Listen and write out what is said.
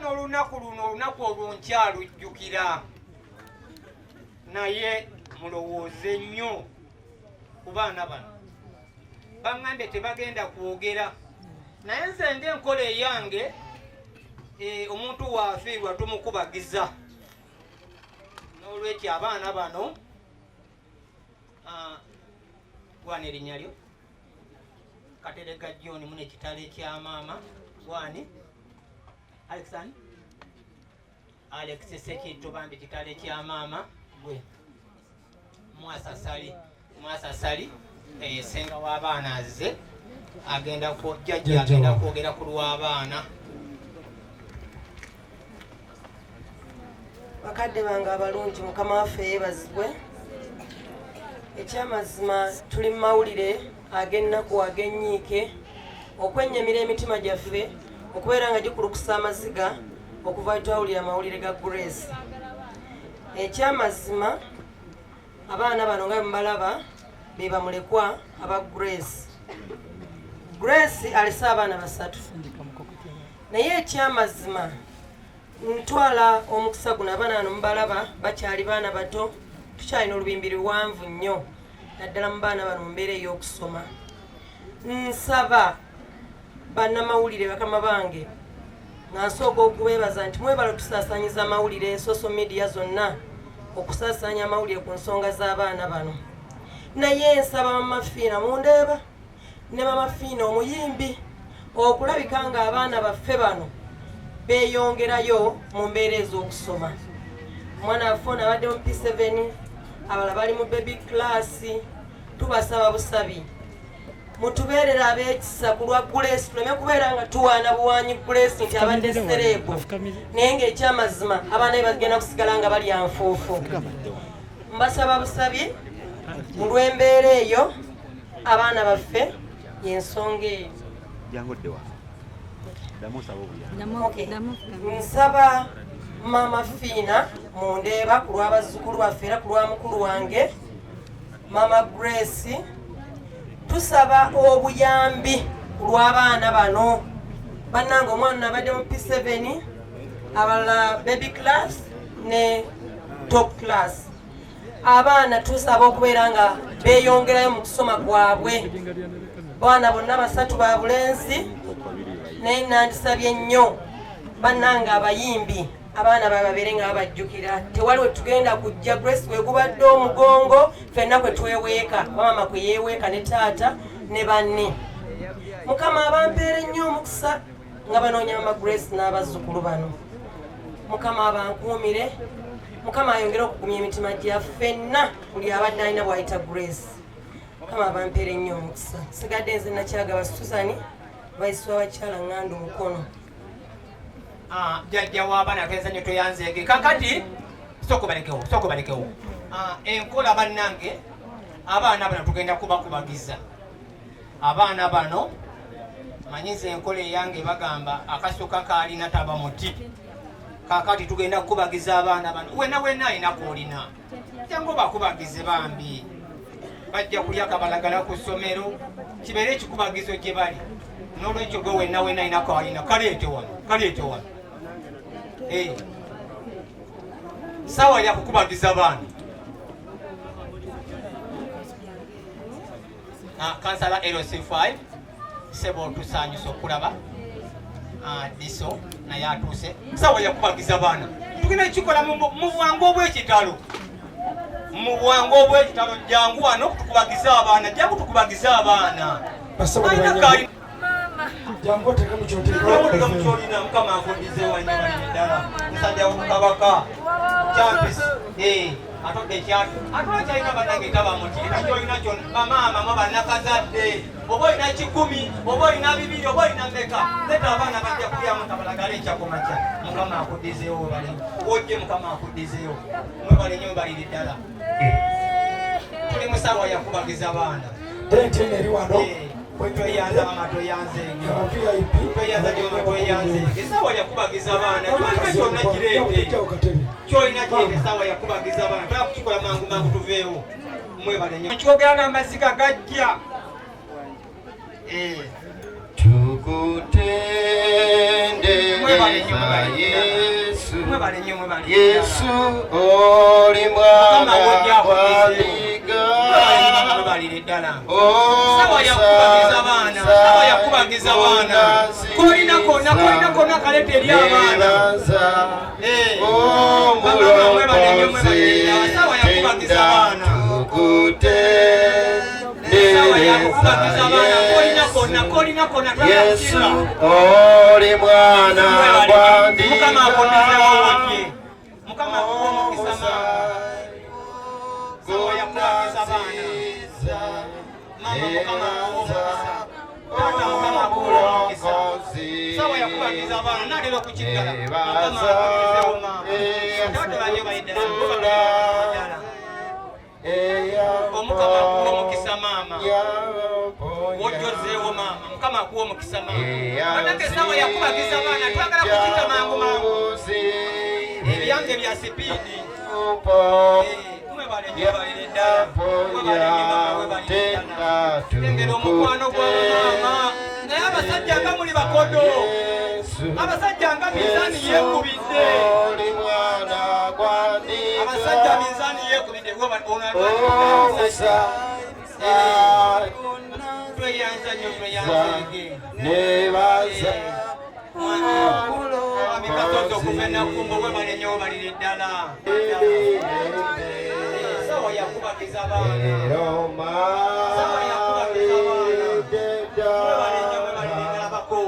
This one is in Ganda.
N'olunaku luno olunaku olwo nkyalujjukira, naye mulowooze nnyo ku baana bano. Baŋŋambye tebagenda kwogera, naye nze ng'enkola eyange, omuntu waafiirwa tumukubagiza. N'olwekyo abaana bano, gwana erinnya lyo Katerega John, muna ekitalo ekya maama gwani? Alexan Alex Sekitto, bambi kitalo ekya maama gwe Mwasasali. Mwasasali, senga w'abaana azze, agenda jjajja agenda kwogera ku lw'abaana. Bakadde bange abalungi, Mukama waffe yeebazibwe. Ekyamazima tuli mu mawulire ag'ennaku, ag'ennyiike, okwennyamira emitima gyaffe okubeera nga gikulukusa amaziga okuva we twawulira amawulire ga Grace. Ekyamazima abaana bano nga bwemubalaba be bamulekwa aba Grace. Grace alese abaana basatu, naye ekyamazima ntwala omukisa guno, abaana bano mubalaba bakyali baana bato, tukyalina olubimbi luwanvu nnyo, naddala mu baana bano mu mbeera ey'okusoma. Nsaba bannamawulire bakama bange, nga nsooka okubeebaza nti mwebala otusaasaanyiza amawulire, social media zonna okusaasaanya amawulire ku nsonga z'abaana bano. Naye nsaba Mama Fiina Mundeeba ne Mama Fiina omuyimbi okulabika nga abaana baffe bano beeyongerayo mu mbeera ez'okusoma. Omwana waffe ono abadde mu P7, abalala bali mu baby class. Tubasaba busabi mutubeerere ab'ekisa ku lwa Grace, tuleme kubeera nga tuwaana buwanyi Grace nti abadde celeb, naye ng'ekyamazima abaana be bagenda kusigala nga balya nfuufu. Mbasaba busabi mu lw'embeera eyo abaana baffe, y'ensonga eyo. Okay. Nsaba Mama Fiina Mundeeba ku lw'abazzukulu baffe era ku lwa mukulu wange Mama Grace, tusaba obuyambi ku lw'abaana bano. Bannange, omwana abadde mu P7, abalala baby class ne top class. Abaana tusaba okubeera nga beeyongerayo mu kusoma kwabwe. Baana bonna basatu ba bulenzi, naye nandisabye nnyo bannange abayimbi, abaana bababeere nga babajjukira. Tewali we tugenda kujja Grace we gubadde omugongo ffenna kwe tweweeka, bamama kwe yeeweeka ne taata ne banne. Mukama abampeere nnyo omukisa nga banoonya Mama Grace n'abazzukulu bano. Mukama abankuumire, Mukama ayongere okugumya emitima gya ffenna, buli abadde alina bw'ayita Grace. Mukama abampeere nnyo omukisa. Sigadde nze Nakyagaba Susan, vice w'abakyala Ŋŋandu Mukono. Jjajja w'abaana kenza nnyo, toyanzeege. Kakati sooka balekewo, sooka balekewo. Enkola bannange, abaana bano tugenda kubakubagiza. Abaana bano manyiza enkola eyange, bagamba akasuka kaalina taba muti. Kakati tugenda kukubagiza abaana bano. Wena wena alina koolina, jangu bakubagize bambi, bajja kulya kabalagala ku ssomero, kibeere ekikubagizo gye bali. N'olwekyo gwe wenna wena alina kaalina, kaleete wano, kaleete wano. Sawa ya kukubagiza baana. Kansala LC5, sebo, tusanyusa okulaba. Diso naye atuuse. Sawa yakubagiza baana, tugenda kikola mu bwangu obw'ekitalo, mu bwangu obw'ekitalo. Jangu wano tukubagize abaana, jangu tukubagize abaana. Alina Jangu oteeke mu kyoteeka mu kyolina. Mukama akundize wanyuma ddala, musajja w'Obukabaka Champis. Atodde ekyatu, atola kyalina. Bannange, taba muti era kyolina kyonna. Bamaama mwe bannakazadde, oba olina 100, oba olina 200, oba olina meka, leta, abaana bajja kulyamu kabalagala ekyakomakya. Mukama akuddizeewo, webale wojje, Mukama akuddizeewo. Mwebale nnyo, mwebalire ddala. Tuli musawa yakubagiza baana. Tenti eno eri wano. Toyanza mama, toyanze. Aba VIP. Toyanza gyoma, toyanze. Esawa yakubagiza baana, kyolina kyonna kireete. Ojjawo katebe. Kyolina kireete, esaawa yakubagiza abaana. Twala kukikola mangu mangu tuveewo. Mwebale nnyo. Kyogera n'amaziga gajja. Tukusiima. Tukutendereza Yesu, Yesu oli mwana wa ndiga. Sawa yakubagiza abaana, sawa yakubagiza abaana. Kolina konna, kolina konna kaleta eri abaana. Nebaza Eh. Bamama mwebale nnyo, mwebale ddala. Sawa yakubagiza abaana. Sawa yakubagiza abaana, kolina konna, kolina konna, twagala Yesu kukirwa. oli mwana wa ndiga. Mukama akondezewo wajje. Mukama akuwe omukisa maama. Sawa yakubagiza abaana. Maama Mukama akuwe omukisa. Taata Mukama akuwe omukisa. Sawa yakubagiza abaana naatera okukiggala. Mukama akondezewo maama. Taata banyo bayiddala. Ddala. Omukama akuwe omukisa maama. Wojjozeewo maama. Mukama akuwe omukisa maama. Bannange sawa yakubagiza abaana twagala kukita mangu mangu. Ebyange bya sipiidi. Mwebale nnyo, mwebalire ddala. Mwebale nnyo maama, mwebalire ddala. Lengera omukwano gwa maama. Naye abasajja nga muli bakodo. Abasajja nga minzaani yeekubidde. Abasajja minzaani yeekubidde. Ono alwanidde abasajja. Tweyanza nnyo, tweyanzeege. Nebaza Mwami Kasozi okuva enakumbo webale nnyo, webalire ddala. Sawa yakubagiza abaana. Sawa.